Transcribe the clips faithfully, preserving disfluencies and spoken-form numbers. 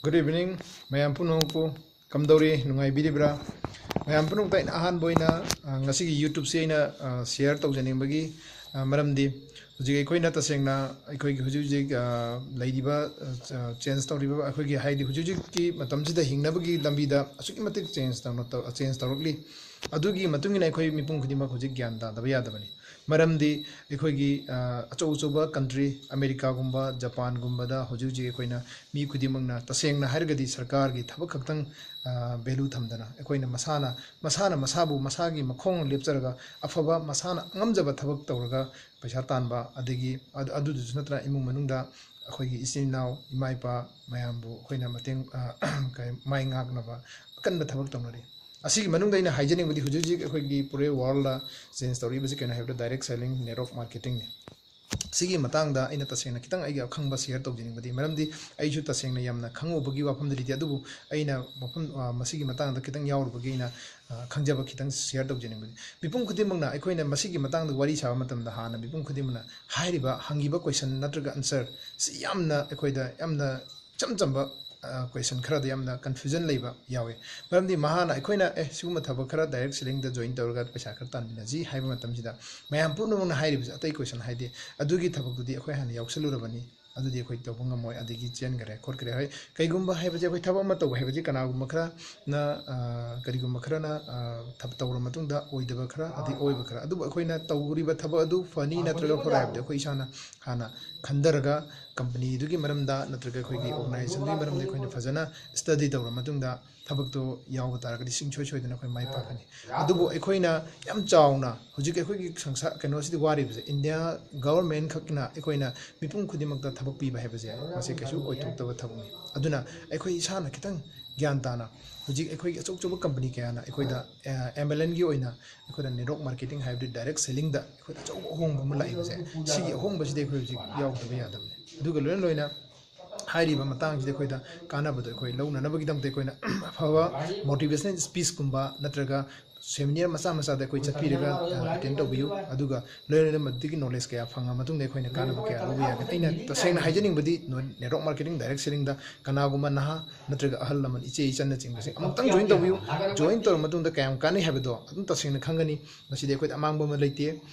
Good evening, ꯃꯌꯥꯝ ꯄꯨꯝꯅꯃꯛꯄꯨ꯫ ꯀꯝꯗꯧꯔꯤ? ꯅꯨꯡꯉꯥꯏꯕꯤꯔꯤꯕ꯭ꯔꯥ? ꯃꯌꯥꯝ ꯄꯨꯝꯅꯃꯛꯇ ꯑꯩꯅ ꯑꯍꯥꯟꯕ ꯑꯣꯏꯅ, ꯑ, ꯉꯁꯤꯒꯤ YouTubeꯁꯤ ꯑꯩꯅ, ꯑ, share ꯇꯧꯖꯅꯤꯡꯕꯒꯤ, ꯑ, ꯃꯔꯝꯗꯤ ꯍꯧꯖꯤꯛ ꯑꯩꯈꯣꯏꯅ ꯇꯁꯦꯡꯅ ꯑꯩꯈꯣꯏꯒꯤ ꯍꯧꯖꯤꯛ ꯍꯧꯖꯤꯛ, ꯑ, ꯂꯩꯔꯤꯕ, ꯑ, change ꯇꯧꯔꯤꯕ ꯑꯩꯈꯣꯏꯒꯤ, ꯍꯥꯏꯗꯤ ꯍꯧꯖꯤꯛ ꯍꯧꯖꯤꯛꯀꯤ ꯃꯇꯝꯁꯤꯗ ꯍꯤꯡꯅꯕꯒꯤ ꯂꯝꯕꯤꯗ ꯑꯁꯨꯛꯀꯤ ꯃꯇꯤꯛ change ꯇꯧꯅ ꯇꯧ-, change ꯇꯧꯔꯛꯂꯤ꯫ ꯑꯗꯨꯒꯤ ꯃꯇꯨꯡ ꯏꯟꯅ ꯑꯩꯈꯣꯏ ꯃꯤꯄꯨꯝ ꯈꯨꯗꯤꯡꯃꯛ ꯍꯧꯖꯤꯛ ꯒ꯭ꯌꯥꯟ ꯇꯥꯗꯕ ꯌꯥꯗꯕꯅꯤ꯫ ꯃꯔꯝꯗꯤ ꯑꯩꯈꯣꯏꯒꯤ, ꯑ, ꯑꯆꯧ ꯑꯆꯧꯕ country, ꯑꯃꯦꯔꯤꯀꯥꯒꯨꯝꯕ, ꯖꯄꯥꯟꯒꯨꯝꯕꯗ ꯍꯧꯖꯤꯛ ꯍꯧꯖꯤꯛ ꯑꯩꯈꯣꯏꯅ ꯃꯤ ꯈꯨꯗꯤꯡꯃꯛꯅ, ꯇꯁꯦꯡꯅ ꯍꯥꯏꯔꯒꯗꯤ, ꯁꯔꯀꯥꯔꯒꯤ ꯊꯕꯛ ꯈꯛꯇꯪ, ꯑ, value ꯊꯝꯗꯅ, ꯑꯩꯈꯣꯏꯅ ꯃꯁꯥꯅ, ꯃꯁꯥꯅ ꯃꯁꯥꯕꯨ ꯃꯁꯥꯒꯤ ꯃꯈꯣꯡ ꯂꯦꯞꯆꯔꯒ ꯑꯐꯕ ꯃꯁꯥꯅ ꯉꯝꯖꯕ ꯊꯕꯛ ꯇꯧꯔꯒ ꯄꯩꯁꯥ ꯇꯥꯟꯕ, ꯑꯗꯒꯤ ꯑꯗꯨ-, ꯑꯗꯨꯗꯁꯨ ꯅꯠꯇꯅ ꯏꯃꯨꯡ ꯃꯅꯨꯡꯗ ꯑꯩꯈꯣꯏꯒꯤ ꯏꯆꯤꯟ ꯏꯅꯥꯎ, ꯏꯃꯥ ꯏꯄꯥ ꯃꯌꯥꯝꯕꯨ ꯑꯩꯈꯣꯏꯅ ꯃꯇꯦꯡ, ꯑ, ꯀꯩ-, ꯃꯥꯏ ꯉꯥꯛꯅꯕ ꯑꯀꯟꯕ ꯊꯕꯛ ꯇꯧꯅꯔꯤ꯫ ꯑꯁꯤꯒꯤ ꯃꯅꯨꯡꯗ ꯑꯩꯅ ꯍꯥꯏꯖꯅꯤꯡꯕꯗꯤ, ꯍꯧꯖꯤꯛ ꯍꯧꯖꯤꯛ ꯑꯩꯈꯣꯏꯒꯤ ꯄꯨꯔꯦ worldꯗ change ꯇꯧꯔꯛꯏꯕꯁꯤ ꯀꯩꯅꯣ ꯍꯥꯏꯕꯗ, direct selling, network marketingꯅꯤ꯫ ꯁꯤꯒꯤ ꯃꯇꯥꯡꯗ ꯑꯩꯅ ꯇꯁꯦꯡꯅ ꯈꯤꯇꯪ ꯑꯩꯒꯤ ꯑꯈꯪꯕ share ꯇꯧꯖꯅꯤꯡꯕꯗꯤ, ꯃꯔꯝꯗꯤ ꯑꯩꯁꯨ ꯇꯁꯦꯡꯅ ꯌꯥꯝꯅ ꯈꯪꯉꯨꯕꯒꯤ ꯋꯥꯐꯝꯗꯤ ꯂꯩꯇꯦ, ꯑꯗꯨꯕꯨ ꯑꯩꯅ ꯃꯐꯝ, ꯑ, ꯃꯁꯤꯒꯤ ꯃꯇꯥꯡꯗ ꯈꯤꯇꯪ ꯌꯥꯎꯔꯨꯕꯒꯤ ꯑꯩꯅ, ꯑ, ꯈꯪꯖꯕ ꯈꯤꯇꯪ share ꯇꯧꯖꯅꯤꯡꯕꯅꯤ꯫ ꯃꯤꯄꯨꯝ ꯈꯨꯗꯤꯡꯃꯛꯅ, ꯑꯩꯈꯣꯏꯅ ꯃꯁꯤꯒꯤ ꯃꯇꯥꯡꯗ ꯋꯥꯔꯤ ꯁꯥꯕ ꯃꯇꯝꯗ ꯍꯥꯟꯅ ꯃꯤꯄꯨꯝ ꯈꯨꯗꯤꯡꯃꯛꯅ ꯍꯥꯏꯔꯤꯕ, ꯍꯪꯉꯤꯕ question ꯅꯠꯇ꯭ꯔꯒ answer ꯁꯤ ꯌꯥꯝꯅ ꯑꯩꯈꯣꯏꯗ ꯌꯥꯝꯅ ꯏꯆꯝ ꯆꯝꯕ, ꯑ, question ꯈꯔꯗ ꯌꯥꯝꯅ confusion ꯂꯩꯕ ꯌꯥꯎꯏ꯫ ꯃꯔꯝꯗꯤ ꯃꯍꯥꯛꯅ, ꯑꯩꯈꯣꯏꯅ, "ꯑꯦ, ꯁꯤꯒꯨꯝꯕ ꯊꯕꯛ ꯈꯔ direct sellingꯗ join ꯇꯧꯔꯒ ꯄꯩꯁꯥ ꯈꯔ ꯇꯥꯟꯃꯤꯟꯅꯁꯤ" ꯍꯥꯏꯕ ꯃꯇꯝꯁꯤꯗ, ꯃꯌꯥꯝ ꯄꯨꯝꯅꯃꯛꯅ ꯍꯥꯏꯔꯤꯕꯁꯦ ꯑꯇꯩ question ꯍꯥꯏꯗꯦ, "ꯑꯗꯨꯒꯤ ꯊꯕꯛꯇꯨꯗꯤ ꯑꯩꯈꯣꯏ ꯍꯥꯟꯅ ꯌꯥꯎꯁꯜꯂꯨꯔꯕꯅꯤ, ꯑꯗꯨꯗꯤ ꯑꯩꯈꯣꯏ ꯇꯧꯕ ꯉꯝꯃꯣꯏ, ꯑꯗꯒꯤ ꯆꯦꯟꯈꯔꯦ ꯈꯣꯠꯈꯔꯦ"꯫ ꯍꯣꯏ, ꯀꯩꯒꯨꯝꯕ ꯍꯥꯏꯕꯁꯦ, ꯑꯩꯈꯣꯏ ꯊꯕꯛ ꯑꯃ ꯇꯧꯕ ꯍꯥꯏꯕꯁꯤ ꯀꯅꯥꯒꯨꯝꯕ ꯈꯔꯅ, ꯑ, ꯀꯔꯤꯒꯨꯝꯕ ꯈꯔꯅ, ꯑ, ꯊꯕꯛ ꯇꯧꯔ ꯃꯇꯨꯡꯗ ꯑꯣꯏꯗꯕ ꯈꯔ, ꯑꯗꯩ ꯑꯣꯏꯕ ꯈꯔ, ꯑꯗꯨꯕꯨ ꯑꯩꯈꯣꯏꯅ ꯇꯧꯔꯤꯕ ꯊꯕꯛ ꯑꯗꯨ ꯐꯅꯤ ꯅꯠꯇ꯭ꯔꯒ ꯐꯔꯣꯏ ꯍꯥꯏꯕꯗꯤ ꯑꯩꯈꯣꯏ ꯏꯁꯥꯅ ꯍꯥꯟꯅ ꯈꯟꯊꯔꯒ, companyꯗꯨꯒꯤ ꯃꯔꯝꯗ ꯅꯠꯇ꯭ꯔꯒ ꯑꯩꯈꯣꯏꯒꯤ organizationꯗꯨꯒꯤ ꯃꯔꯝꯗ ꯑꯩꯈꯣꯏꯅ ꯐꯖꯅ study ꯇꯧꯔ ꯃꯇꯨꯡꯗ ꯊꯕꯛꯇꯣ ꯌꯥꯎꯕ ꯇꯥꯔꯒꯗꯤ ꯁꯨꯡꯁꯣꯏ ꯁꯣꯏꯗꯅ ꯑꯩꯈꯣꯏ ꯃꯥꯏ ꯄꯥꯛꯀꯅꯤ꯫ ꯑꯗꯨꯕꯨ ꯑꯩꯈꯣꯏꯅ ꯌꯥꯝ ꯆꯥꯎꯅ ꯍꯧꯖꯤꯛ ꯑꯩꯈꯣꯏꯒꯤ ꯁꯪꯁꯥ-, ꯀꯩꯅꯣꯁꯤꯗ ꯋꯥꯔꯤꯕꯁꯦ, India government ꯈꯛꯅ ꯑꯩꯈꯣꯏꯅ ꯃꯤꯄꯨꯝ ꯈꯨꯗꯤꯡꯃꯛꯇ ꯊꯕꯛ ꯄꯤꯕ ꯍꯥꯏꯕꯁꯦ, ꯃꯁꯤ ꯀꯩꯁꯨ ꯑꯣꯏꯊꯣꯛꯇꯕ ꯊꯕꯛꯅꯤ꯫ ꯑꯗꯨꯅ ꯑꯩꯈꯣꯏ ꯏꯁꯥꯅ ꯈꯤꯇꯪ ꯒ꯭ꯌꯥꯟ ꯇꯥꯅ, ꯍꯧꯖꯤꯛ ꯑꯩꯈꯣꯏꯒꯤ ꯑꯆꯧ ꯑꯆꯧꯕ company ꯀꯌꯥꯅ ꯑꯩꯈꯣꯏꯗ, ꯑ, MLMꯒꯤ ꯑꯣꯏꯅ ꯑꯩꯈꯣꯏꯗ network marketing ꯍꯥꯏꯕꯗꯤ direct sellingꯗ ꯑꯩꯈꯣꯏꯗ ꯑꯆꯧꯕ ꯑꯍꯣꯡꯕ ꯑꯃ ꯂꯥꯛꯏꯕꯁꯦ, ꯁꯤꯒꯤ ꯑꯍꯣꯡꯕꯁꯤꯗꯤ ꯑꯩꯈꯣꯏ ꯍꯧꯖꯤꯛ ꯌꯥꯎꯗꯕ ꯌꯥꯗꯕꯅꯤ꯫ ꯑꯗꯨꯒ ꯂꯣꯏꯅ ꯂꯣꯏꯅ ꯍꯥꯏꯔꯤꯕ ꯃꯇꯥꯡꯁꯤꯗ ꯑꯩꯈꯣꯏꯗ ꯀꯥꯟꯅꯕꯗꯣ ꯑꯩꯈꯣꯏ ꯂꯧꯅꯅꯕꯒꯤꯗꯃꯛꯇ ꯑꯩꯈꯣꯏꯅ ꯑꯐꯕ motivational speechꯀꯨꯝꯕ ꯅꯠꯇ꯭ꯔꯒ seminar ꯃꯆꯥ ꯃꯆꯥꯗ ꯑꯩꯈꯣꯏ ꯆꯠꯄꯤꯔꯒ ꯑꯦꯇꯦꯟ ꯇꯧꯕꯤꯌꯨ꯫ ꯑꯗꯨꯒ ꯂꯣꯏꯅ ꯂꯣꯏꯅ ꯃꯗꯨꯗꯒꯤ ꯅꯣꯂꯦꯖ ꯀꯌꯥ ꯐꯪꯉ ꯃꯇꯨꯡꯗ ꯑꯩꯈꯣꯏꯅ ꯀꯥꯟꯅꯕ ꯀꯌꯥ ꯂꯧꯕ ꯌꯥꯒꯅꯤ꯫ ꯑꯩꯅ ꯇꯁꯦꯡꯅ ꯍꯥꯏꯖꯅꯤꯡꯕꯗꯤ, ꯅꯣ-, ꯅꯦꯠꯋꯥꯔꯛ ꯃꯥꯔꯀꯦꯇꯤꯡ ꯗꯥꯏꯔꯦꯛ ꯁꯦꯂꯤꯡꯗ ꯀꯅꯥꯒꯨꯝꯕ ꯅꯍꯥ ꯅꯠꯇ꯭ꯔꯒ ꯑꯍꯜ ꯂꯃꯟ, ꯏꯆꯦ ꯏꯆꯟꯅꯆꯤꯡꯕꯁꯤꯡ ꯑꯃꯨꯛꯇꯪ ꯖꯣꯏꯟ ꯇꯧꯕꯤꯌꯨ꯫ ꯖꯣꯏꯟ ꯇꯧꯔ ꯃꯇꯨꯡꯗ ꯀꯌꯥꯝ ꯀꯥꯟꯅꯩ ꯍꯥꯏꯕꯗꯣ ꯑꯗꯨꯝ ꯇꯁꯦꯡꯅ ꯈꯪꯒꯅꯤ꯫ ꯃꯁꯤꯗꯤ ꯑꯩꯈꯣꯏꯗ ꯑꯃꯥꯡꯕ ꯑꯃ ꯂꯩꯇꯦ꯫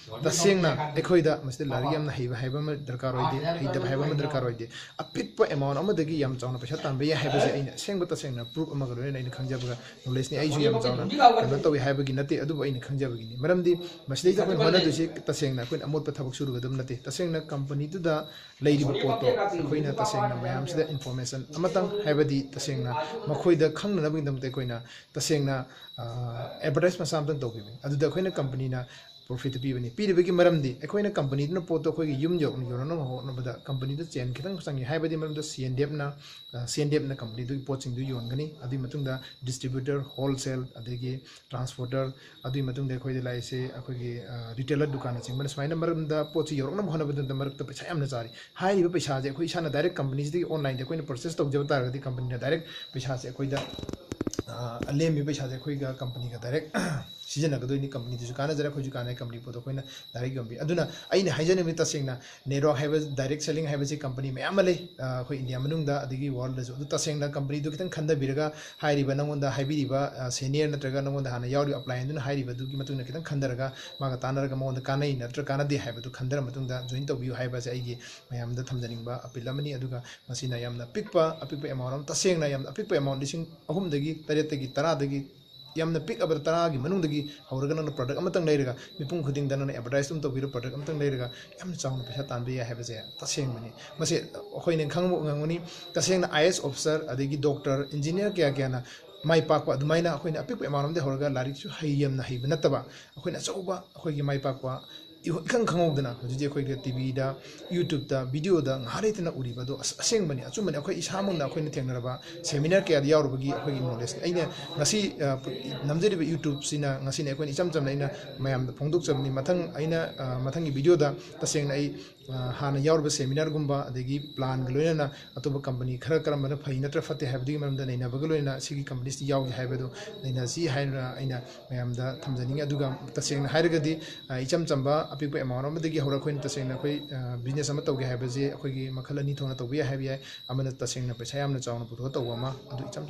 ꯇꯁꯦꯡꯅ ꯑꯩꯈꯣꯏꯗ ꯃꯁꯤꯗ ꯂꯥꯏꯔꯤꯛ ꯌꯥꯝꯅ ꯍꯩꯕ ꯍꯥꯏꯕ ꯑꯃ ꯗꯔꯀꯥꯔ ꯑꯣꯏꯗꯦ, ꯍꯩꯇꯕ ꯍꯥꯏꯕ ꯑꯃ ꯗꯔꯀꯥꯔ ꯑꯣꯏꯗꯦ꯫ ꯑꯄꯤꯛꯄ ꯑꯦꯃꯥꯎꯟ ꯑꯃꯗꯒꯤ ꯌꯥꯝ ꯆꯥꯎꯅ ꯄꯩꯁꯥ ꯇꯥꯟꯕ ꯌꯥꯏ ꯍꯥꯏꯕꯁꯦ ꯑꯩꯅ ꯑꯁꯦꯡꯕ ꯇꯁꯦꯡꯅ ꯄ꯭ꯔꯨꯐ ꯑꯃꯒ ꯂꯣꯏꯅꯅ ꯑꯩꯅ ꯈꯪꯖꯕꯒ ꯅꯣꯂꯦꯖꯅꯤ꯫ ꯑꯩꯁꯨ ꯌꯥꯝ ꯆꯥꯎꯅ ꯀꯩꯅꯣ ꯇꯧꯏ ꯍꯥꯏꯕꯒꯤ ꯅꯠꯇꯦ, ꯑꯗꯨꯕꯨ ꯑꯩꯅ ꯈꯪꯖꯕꯒꯤꯅꯤ꯫ ꯃꯔꯝꯗꯤ ꯃꯁꯤꯗꯩꯗ ꯑꯩꯈꯣꯏꯅ ꯍꯣꯠꯅꯗꯣꯏꯁꯤ ꯇꯁꯦꯡꯅ ꯑꯩꯈꯣꯏꯅ ꯑꯃꯣꯠꯄ ꯊꯕꯛ ꯁꯨꯔꯨꯒꯗꯕ ꯅꯠꯇꯦ꯫ ꯇꯁꯦꯡꯅ ꯀꯝꯄꯅꯤꯗꯨꯗ ꯂꯩꯔꯤꯕ ꯄꯣꯠꯇꯣ ꯑꯩꯈꯣꯏꯅ ꯇꯁꯦꯡꯅ ꯃꯌꯥꯝꯁꯤꯗ ꯏꯟꯐꯣꯔꯃꯦꯁꯟ ꯑꯃꯇꯪ, ꯍꯥꯏꯕꯗꯤ ꯇꯁꯦꯡꯅ ꯃꯈꯣꯏꯗ ꯈꯪꯅꯅꯕꯒꯤꯗꯃꯛꯇ ꯑꯩꯈꯣꯏꯅ ꯇꯁꯦꯡꯅ ꯑꯦꯗꯚꯔꯇꯥꯏꯁ ꯃꯆꯥ ꯑꯃꯇꯪ ꯇꯧꯕꯤꯕꯅꯤ꯫ ꯑꯗꯨꯗ ꯑꯩꯈꯣꯏꯅ ꯀꯝꯄꯅꯤꯅ ꯄ꯭ꯔꯣꯐꯤꯠꯇꯨ ꯄꯤꯕꯅꯤ꯫ ꯄꯤꯔꯤꯕꯒꯤ ꯃꯔꯝꯗꯤ ꯑꯩꯈꯣꯏꯅ ꯀꯝꯄꯅꯤꯗꯨꯅ ꯄꯣꯠꯇꯣ ꯑꯩꯈꯣꯏꯒꯤ ꯌꯨꯝ ꯌꯧ-, ꯌꯧꯔꯛꯅꯕ ꯍꯣꯠꯅꯕꯗ ꯀꯝꯄꯅꯤꯗ ꯁꯦꯟ ꯈꯤꯇꯪ ꯆꯪꯉꯤ꯫ ꯍꯥꯏꯕꯗꯤ ꯃꯔꯝꯗ ꯁꯤ ꯑꯦꯟ ꯗꯤ ꯑꯦꯐꯅ, ꯑ, ꯁꯤ ꯑꯦꯟ ꯗꯤ ꯑꯦꯐꯅ ꯀꯝꯄꯅꯤꯗꯨꯒꯤ ꯄꯣꯠꯁꯤꯡꯗꯨ ꯌꯣꯟꯒꯅꯤ꯫ ꯑꯗꯨꯒꯤ ꯃꯇꯨꯡꯗ ꯗꯤꯁꯇ꯭ꯔꯤꯕ꯭ꯌꯨꯇꯔ, ꯍꯣꯜꯁꯦꯜ, ꯑꯗꯒꯤ ꯇ꯭ꯔꯥꯟꯁꯄꯣꯔꯇꯔ, ꯑꯗꯨꯒꯤ ꯃꯇꯨꯡꯗ ꯑꯩꯈꯣꯏꯗ ꯂꯥꯛꯏꯁꯦ ꯑꯩꯈꯣꯏꯒꯤ, ꯑ, ꯔꯤꯇꯦꯂꯔ ꯗꯨꯀꯥꯟꯅꯆꯤꯡꯕꯅ ꯁꯨꯃꯥꯏꯅ ꯃꯔꯝꯗ ꯄꯣꯠꯁꯤ ꯌꯧꯔꯛꯅꯕ ꯍꯣꯠꯅꯕꯗ ꯃꯔꯛꯇ ꯄꯩꯁꯥ ꯌꯥꯝꯅ ꯆꯥꯔꯤ꯫ ꯍꯥꯏꯔꯤꯕ ꯄꯩꯁꯥꯁꯦ ꯑꯩꯈꯣꯏ ꯏꯁꯥꯅ ꯗꯥꯏꯔꯦꯛ ꯀꯝꯄꯅꯤꯁꯤꯗꯒꯤ ꯑꯣꯟꯂꯥꯏꯟꯗ ꯑꯩꯈꯣꯏꯅ ꯄꯔꯆꯦꯁ ꯇꯧꯖꯕ ꯇꯥꯔꯒꯗꯤ ꯀꯝꯄꯅꯤꯅ ꯗꯥꯏꯔꯦꯛ ꯄꯩꯁꯥꯁꯦ ꯑꯩꯈꯣꯏꯗ, ꯑ, ꯑꯂꯦꯝꯃꯤꯕ ꯄꯩꯁꯥꯁꯦ ꯑꯩꯈꯣꯏꯒ ꯀꯝꯄꯅꯤꯒ ꯗꯥꯏꯔꯦꯛ ꯁꯤꯖꯤꯟꯅꯒꯗꯣꯏꯅꯤ꯫ ꯀꯝꯄꯅꯤꯗꯨꯁꯨ ꯀꯥꯟꯅꯖꯔꯦ, ꯑꯩꯈꯣꯏꯁꯨ ꯀꯥꯟꯅꯩ, ꯀꯝꯄꯅꯤ ꯄꯣꯠꯇꯣ ꯑꯩꯈꯣꯏꯅ ꯗꯥꯏꯔꯦꯛ ꯌꯣꯟꯕꯤ꯫ ꯑꯗꯨꯅ ꯑꯩꯅ ꯍꯥꯏꯖꯅꯤꯡꯕꯗꯤ ꯇꯁꯦꯡꯅ ꯅꯦꯠꯋꯥꯔꯛ ꯍꯥꯏꯕ, ꯗꯥꯏꯔꯦꯛ ꯁꯦꯂꯤꯡ ꯍꯥꯏꯕꯁꯤ ꯀꯝꯄꯅꯤ ꯃꯌꯥꯝ ꯑꯃ ꯂꯩ, ꯑ, ꯑꯩꯈꯣꯏ ꯏꯟꯗꯤꯌꯥ ꯃꯅꯨꯡꯗ ꯑꯗꯒꯤ ꯋꯥꯔꯜꯗꯁꯨ꯫ ꯑꯗꯨ ꯇꯁꯦꯡꯅ ꯀꯝꯄꯅꯤꯗꯨ ꯈꯤꯇꯪ ꯈꯟꯊꯕꯤꯔꯒ ꯍꯥꯏꯔꯤꯕ ꯅꯉꯣꯟꯗ ꯍꯥꯏꯕꯤꯔꯤꯕ, ꯑ, ꯁꯦꯅꯤꯌꯔ ꯅꯠꯇ꯭ꯔꯒ ꯅꯉꯣꯟꯗ ꯍꯥꯟꯅ ꯌꯥꯎꯔꯤꯕ ꯑꯞꯂꯥꯏꯟꯗꯨꯅ ꯍꯥꯏꯔꯤꯕ ꯑꯗꯨꯒꯤ ꯃꯇꯨꯡ ꯏꯟꯅ ꯈꯤꯇꯪ ꯈꯟꯊꯔꯒ ꯃꯥꯒ ꯇꯥꯟꯅꯔꯒ ꯃꯉꯣꯟꯗ ꯀꯥꯟꯅꯩ ꯅꯠꯇ꯭ꯔ ꯀꯥꯟꯅꯗꯦ ꯍꯥꯏꯕꯗꯨ ꯈꯟꯊꯔ ꯃꯇꯨꯡꯗ ꯖꯣꯏꯟ ꯇꯧꯕꯤꯌꯨ ꯍꯥꯏꯕꯁꯦ ꯑꯩꯒꯤ ꯃꯌꯥꯝꯗ ꯊꯝꯖꯅꯤꯡꯕ ꯑꯄꯤꯜ ꯑꯃꯅꯤ꯫ ꯑꯗꯨꯒ ꯃꯁꯤꯅ ꯌꯥꯝꯅ ꯄꯤꯛꯄ, ꯑꯄꯤꯛꯄ ꯑꯦꯃꯥꯎꯟ ꯑꯃ, ꯇꯁꯦꯡꯅ ꯌꯥꯝꯅ ꯑꯄꯤꯛꯄ ꯑꯦꯃꯥꯎꯟ, ꯂꯤꯁꯤꯡ ꯑꯍꯨꯝꯗꯒꯤ ꯇꯔꯦꯠꯇꯒꯤ ꯇꯔꯥꯗꯒꯤ ꯌꯥꯝꯅ ꯄꯤꯛꯑꯕꯗ ꯇꯔꯥꯒꯤ ꯃꯅꯨꯡꯗꯒꯤ ꯍꯧꯔꯒ ꯅꯪꯅ ꯄ꯭ꯔꯗꯛ ꯑꯃꯇꯪ ꯂꯩꯔꯒ, ꯃꯤꯄꯨꯝ ꯈꯨꯗꯤꯡꯗ ꯅꯪꯅ ꯑꯦꯗꯚꯔꯇꯥꯏꯁ ꯑꯗꯨꯝ ꯇꯧꯕꯤꯔ, ꯄ꯭ꯔꯗꯛ ꯑꯃꯇꯪ ꯂꯩꯔꯒ ꯌꯥꯝꯅ ꯆꯥꯎꯅ ꯄꯩꯁꯥ ꯇꯥꯟꯕ ꯌꯥꯏ ꯍꯥꯏꯕꯁꯦ ꯇꯁꯦꯡꯕꯅꯤ꯫ ꯃꯁꯤ ꯑꯩꯈꯣꯏꯅ ꯈꯪꯕ ꯉꯝꯒꯅꯤ, ꯇꯁꯦꯡꯅ ꯑꯥꯏ ꯑꯦꯁ ꯑꯣꯐꯤꯁꯥꯔ ꯑꯗꯒꯤ ꯗꯣꯛꯇꯔ, ꯏꯟꯖꯤꯅꯤꯌꯥꯔ ꯀꯌꯥ ꯀꯌꯥꯅ ꯃꯥꯏ ꯄꯥꯛꯄ ꯑꯗꯨꯃꯥꯏꯅ ꯑꯩꯈꯣꯏꯅ ꯑꯄꯤꯛꯄ ꯑꯦꯃꯥꯎꯟ ꯑꯃꯗꯒꯤ ꯍꯧꯔꯒ ꯂꯥꯏꯔꯤꯛꯁꯨ ꯍꯩ ꯌꯥꯝꯅ ꯍꯩꯕ ꯅꯠꯇꯕ, ꯑꯩꯈꯣꯏꯅ ꯑꯆꯧꯕ ꯑꯩꯈꯣꯏꯒꯤ ꯃꯥꯏ ꯄꯥꯛꯄ ꯏꯍ-, ꯏꯈꯪ ꯈꯪꯍꯧꯗꯅ ꯍꯧꯖꯤꯛꯇꯤ ꯑꯩꯈꯣꯏꯒꯤ ꯇꯤ ꯚꯤꯗ, ꯌꯨꯇ꯭ꯌꯨꯕꯇ, ꯚꯤꯗꯤꯑꯣꯗ ꯉꯥꯏꯍꯥꯛ ꯂꯩꯇꯅ ꯎꯔꯤꯕ ꯑꯗꯣ ꯑꯁ-, ꯑꯁꯦꯡꯕꯅꯤ, ꯑꯆꯨꯝꯕꯅꯤ꯫ ꯑꯩꯈꯣꯏ ꯏꯁꯥꯃꯛꯅ ꯑꯩꯈꯣꯏꯅ ꯊꯦꯡꯅꯔꯕ ꯁꯦꯃꯤꯅꯥꯔ ꯀꯌꯥꯗ ꯌꯥꯎꯔꯨꯕꯒꯤ ꯑꯩꯈꯣꯏꯒꯤ ꯅꯣꯂꯦꯖꯅꯤ꯫ ꯑꯩꯅ ꯉꯁꯤ, ꯑ, ꯅꯝꯖꯔꯤꯕ ꯌꯨꯇ꯭ꯌꯨꯕꯁꯤꯅ ꯉꯁꯤꯅꯤ ꯑꯩꯈꯣꯏꯅ ꯏꯆꯝ ꯆꯝꯅ ꯑꯩꯅ ꯃꯌꯥꯝꯗ ꯐꯣꯡꯗꯣꯛꯆꯕꯅꯤ꯫ ꯃꯊꯪ ꯑꯩꯅ, ꯑ, ꯃꯊꯪꯒꯤ ꯚꯤꯗꯤꯑꯣꯗ ꯇꯁꯦꯡꯅ ꯑꯩ, ꯑ, ꯍꯥꯟꯅ ꯌꯥꯎꯔꯤꯕ seminarꯒꯨꯝꯕ, ꯑꯗꯒꯤ planꯒ ꯂꯣꯏꯅꯅ ꯑꯇꯣꯞꯄ company ꯈꯔ ꯀꯔꯝꯕꯅ ꯐꯩ ꯅꯠꯇ꯭ꯔ ꯐꯠꯇꯦ ꯍꯥꯏꯕꯗꯨꯒꯤ ꯃꯔꯝꯗ ꯅꯩꯅꯕꯒ ꯂꯣꯏꯅꯅ ꯁꯤꯒꯤ companiesꯇ ꯌꯥꯎꯁꯦ ꯍꯥꯏꯕꯗꯨ ꯅꯩꯅꯁꯤ ꯍꯥꯏꯅ ꯑꯩꯅ ꯃꯌꯥꯝꯗ ꯊꯝꯖꯅꯤꯡꯉꯤ꯫ ꯑꯗꯨꯒ ꯇꯁꯦꯡꯅ ꯍꯥꯏꯔꯒꯗꯤ, ꯑ, ꯏꯆꯝ ꯆꯝꯕ ꯑꯄꯤꯛꯄ amount ꯑꯃꯗꯒꯤ ꯍꯧꯔꯒ ꯑꯩꯈꯣꯏꯅ ꯇꯁꯦꯡꯅ ꯑꯩꯈꯣꯏ, ꯑ, business ꯑꯃ ꯇꯧꯒꯦ ꯍꯥꯏꯕꯁꯦ ꯑꯩꯈꯣꯏꯒꯤ ꯃꯈꯜ ꯑꯅꯤ ꯊꯣꯛꯅ ꯇꯧꯕ ꯌꯥꯏ ꯍꯥꯏꯕ ꯌꯥꯏ꯫ ꯑꯃꯅ ꯇꯁꯦꯡꯅ ꯄꯩꯁꯥ ꯌꯥꯝꯅ ꯆꯥꯎꯅ ꯄꯨꯊꯣꯛꯑ ꯇꯧꯕ ꯑꯃ, ꯑꯗꯨ ꯏꯆꯝ ꯆꯝ